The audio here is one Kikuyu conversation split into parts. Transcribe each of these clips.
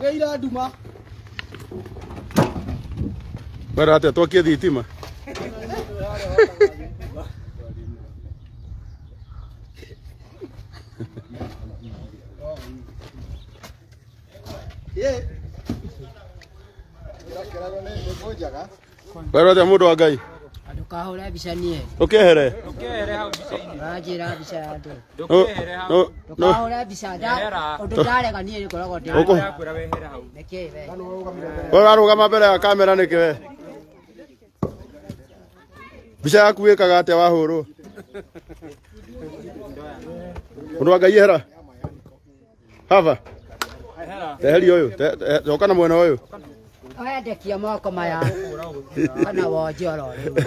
Ndũgeire nduma. Wera atĩa twakie thitima? Wera atĩa mũndũ wa Ngai? Ndũkahũre mbica niĩ. Ũkĩehere. Ũranjĩra mbica ya ndũ. No, no. Ndũkahũre mbica ũndũ ndarega niĩ ngoragwo ndĩ. Ũkũ. Nĩkĩ we? We ũrarũgama mbere ya kamera nĩkĩ we? Mbica yaku wĩkaga atĩa wahũrwo? Mũndũ wa Ngai ehera. Hava. Teheria ũyũ. Coka na mwena ũyũ. Wendekia moko maya kana wonje oro rĩu.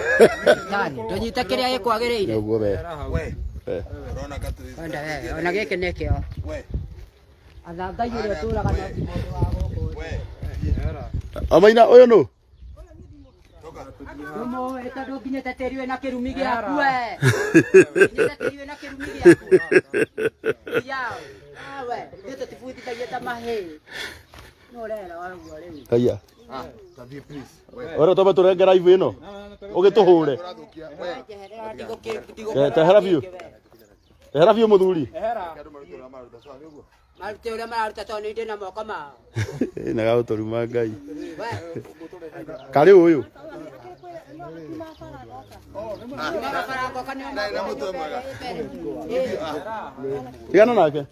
Tani, ndũnyite kĩrĩa gĩkwagĩrĩire. Nĩguo we. Wenda we, ona gĩkĩ nĩkĩo. Atha Ngai ũrĩa ũtũraga no ti mũndũ wa gũkũ. Amaina ũyũ nũ? Ndũmũĩ tondũ nginyĩte tĩri wĩna kĩrumi gĩaku we. Nginyĩte tĩri wĩna kĩrumi gĩaku. Yao. Awe, ithuĩ tũtibundithagia ta mahĩĩ. Nũ ũrera ũguo rĩu? Haiya. Ora twambe tũrenge live ĩno. Ũgĩtũhũre. Njeherera ndigũkĩ- Tehera biũ. Tehera biũ mũthuri. Marute ũrĩa mararuta tondũ nĩ ndĩ na moko mao. Na gagũtũruma Ngai. Karĩ ũyũ. Tigana nake.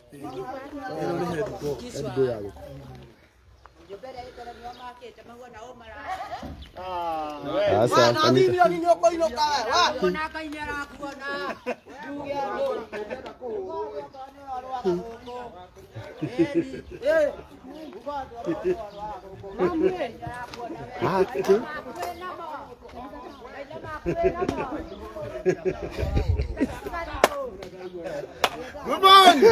Aca, kanyita. Ake. Good morning.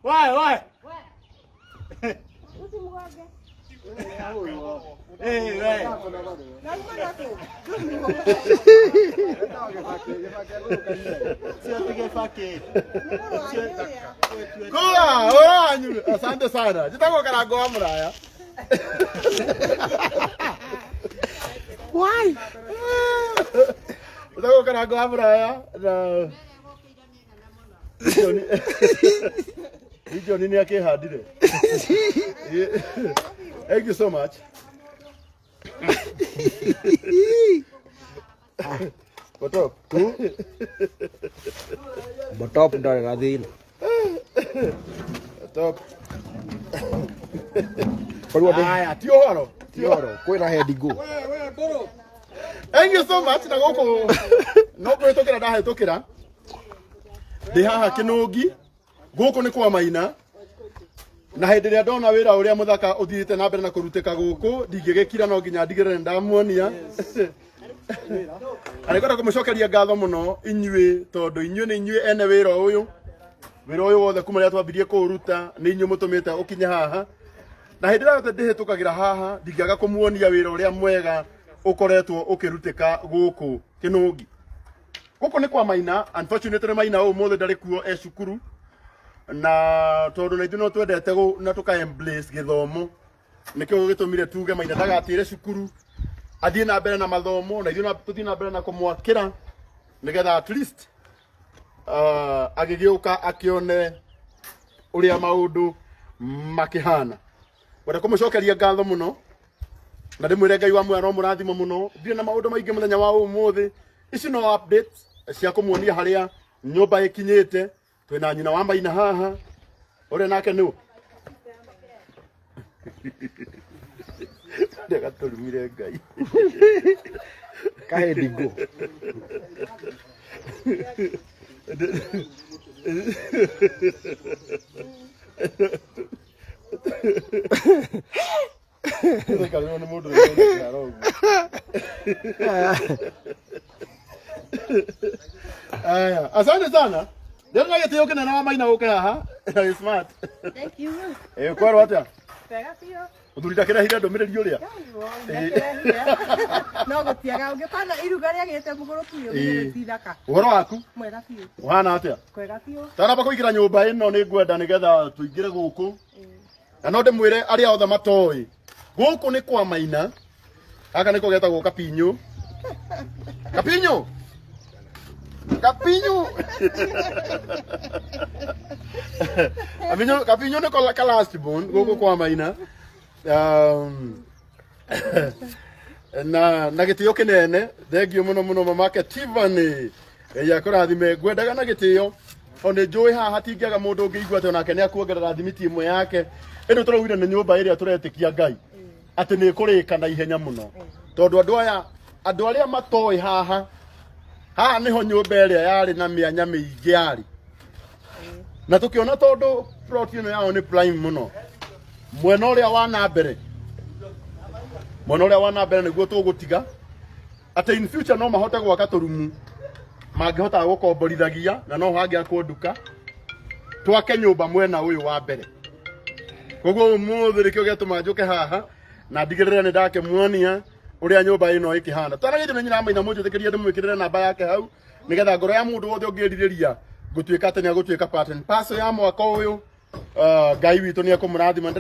Why, why? Eh, we. Kula, oranyu. Asante sana. Jitagwo Karango wa Muraya. Why? Jitagwo Karango wa Muraya na Region nĩ akĩhandire. Thank you so much. What up? Botop ndarĩ na thĩna. Top. Koruo ndĩ Aya, ti ũhoro. ti ũhoro kwĩna head go. Thank you so much na gũkũ no kũhĩtũkĩra ndahĩtũkĩra ndĩ haha kĩnũngi gũkũ nĩ kwa maina na hĩndĩ ĩrĩa ndona wĩra ũrĩa mũthaka ũthiĩte na mbere na kũrutĩka gũkũ ndingĩgĩkira no nginya ndigĩrĩre nĩ ndamuonia na nĩngwenda kũmũcokeria ngatho mũno inyuĩ tondũ inyuĩ nĩ inyuĩ ene wĩra ũyũ wĩra ũyũ wothe kuma rĩrĩa twambirie kũũruta nĩ inyuĩ mũtũmĩte ũkinye haha na hĩndĩ ĩrĩa yothe ndĩhĩtũkagĩra haha ndingĩaga kũmuonia wĩra ũrĩa mwega ũkoretwo ũkĩrutĩka gũkũ kĩnũngi gũkũ nĩ kwa maina unfortunately maina ũmũthĩ ndarĩ kuo e cukuru na tondũ na ithuĩ no twendete na tũka embrace gĩthomo nĩkĩo gĩtũmire tuge maina ndagatĩre cukuru athiĩ na mbere na mathomo na ithuĩ tũthiĩ na mbere na kũmwakĩra nĩgetha at least agĩgĩũka akĩone ũrĩa maũndũ makĩhana ngwenda kũmũcokeria ngatho mũno na ndĩmwĩre ngai wa muoyo no mũrathimo mũno ndirĩ na maũndũ maingĩ mũthenya wa ũmũthĩ ici no updates cia kũmuonia harĩa nyũmba ĩkinyĩte twĩna nyina wa maina haha ũrĩa nake nũ ndegatũrumire ngai Kahĩndi ngũ. Ndĩraikarĩrwo nĩ mũndũ wĩna kĩharo ũguo. Aya, asante sana. Ndĩrĩ na gĩtĩo kĩnene wa maina gũke haha. Na wĩ smart. Thank you. Eh, kwerwo atĩa? Wega biũ. Mũthuri ndakĩrehire ndũmĩrĩri ũrĩa. Ndakĩrehire. No gũtiaga ũngĩkona iruga rĩagĩte mũgũrũki Ĩĩ. ũyũ ti thaka. Ũhoro waku Mwega biũ. ũhana atĩa? Kwega biũ. Tanamba kũingĩra nyũmba ĩno nĩ ngwenda nĩgetha tũingĩre gũkũ. Na no ndĩmwĩre arĩa othe matoĩ, gũkũ nĩ kwa Maina. Gaka nĩko getagwo Kapinyu. Kapinyu! Kapinyu! Kapinyu, Kapinyu nĩko ka last born gũkũ kwa Maina. Na gĩtĩo kĩnene thengio mũno mũno mamake Tiffany. Ngai akũrathime. Ngwendaga na gĩtĩo tondũ nĩ njũĩ haha hatingĩaga mũndũ ũngĩigua atĩ onake nĩ akuongerera thimiti ĩmwe yake. Ĩno tũraugire nĩ nyũmba ĩrĩa tũretĩkia Ngai atĩ nĩ ĩkũrĩka na ihenya mũno, tondũ andũ aya, andũ arĩa matoĩ haha, haha nĩho nyũmba ĩrĩa yarĩ na mĩanya mĩingĩ yarĩ, na tũkĩona tondũ plot ĩno yao nĩ prime mũno, mwena ũrĩa wa na mbere, mwena ũrĩa wa na mbere nĩguo tũgũtiga atĩ in future no mahote gwaka tũrumu mangĩhota gũkomborithagia, na no hangĩakwo nduka, twake nyũmba mwena ũyũ wa mbere. Koguo ũmũthĩ nĩkĩo gĩatũma njũke haha na ndigĩrĩre nĩ ndakĩmuonia ũrĩa nyũmba ĩno ĩkĩhana. Twaragĩte nĩ nyina Maina, mũnjĩtĩkĩrie ndĩmwĩkĩrĩre namba yake hau nĩgetha ngoro ya mũndũ wothe ũngĩrirĩria gũtuĩka atĩ nĩ agũtuĩka part and parcel ya mwaka ũyũ. Ngai witũ nĩ ekũmũrathima.